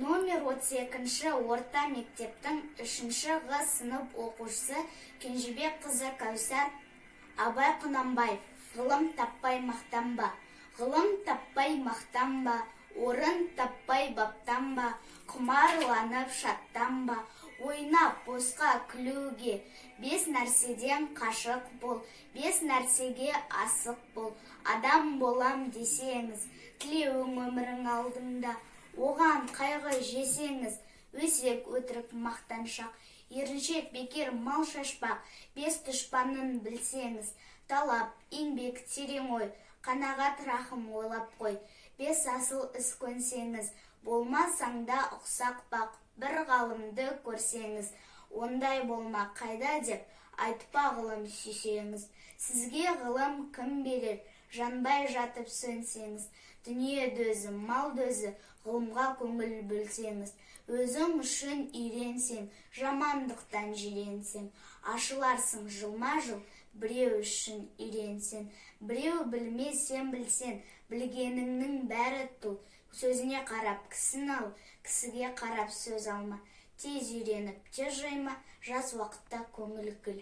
Номер 32 орта мектептің 3 Ғ сынып оқушысы Кенжебек қызы Кәусар. Абай Құнанбаев. «Ғылым таппай мақтанба, ғылым таппай мақтанба, орын таппай баптанба, құмарланып шаттанба, ойнап босқа күлуге. Бес нәрседен қашық бол, бес нәрсеге асық бол. Адам болам десеңіз, тілеуің өмірің алдыңда, оған қайғы жесеңіз. Өсек, өтірік, мақтаншақ, еріншек, бекер мал шашпақ, бес дұшпанын білсеңіз. Талап, еңбек, терең ой, қанағат, рахым ойлап қой. Бес асыл іс көнсеңіз, болмасаң да ұқсақ бақ. Бір ғалымды көрсеңіз, ондай болма қайда деп айтпа ғылым сүйсеңіз. Сізге ғылым кім берер, жанбай жатып сөнсеңіз? Дүние дөзі, мал дөзі, ғылымға көңіл бөлсеңіз. Өзің үшін үйренсең, жамандықтан жиренсең, ашыларсың жылма-жыл біреу үшін үйренсең. Біреу білмес, сен білсең, білгеніңнің бәрі тұл. Сөзіне қарап кісіні ал, кісіге қарап сөз алма. Тез үйреніп, тез жайма, жас уақытта көңіл гүл.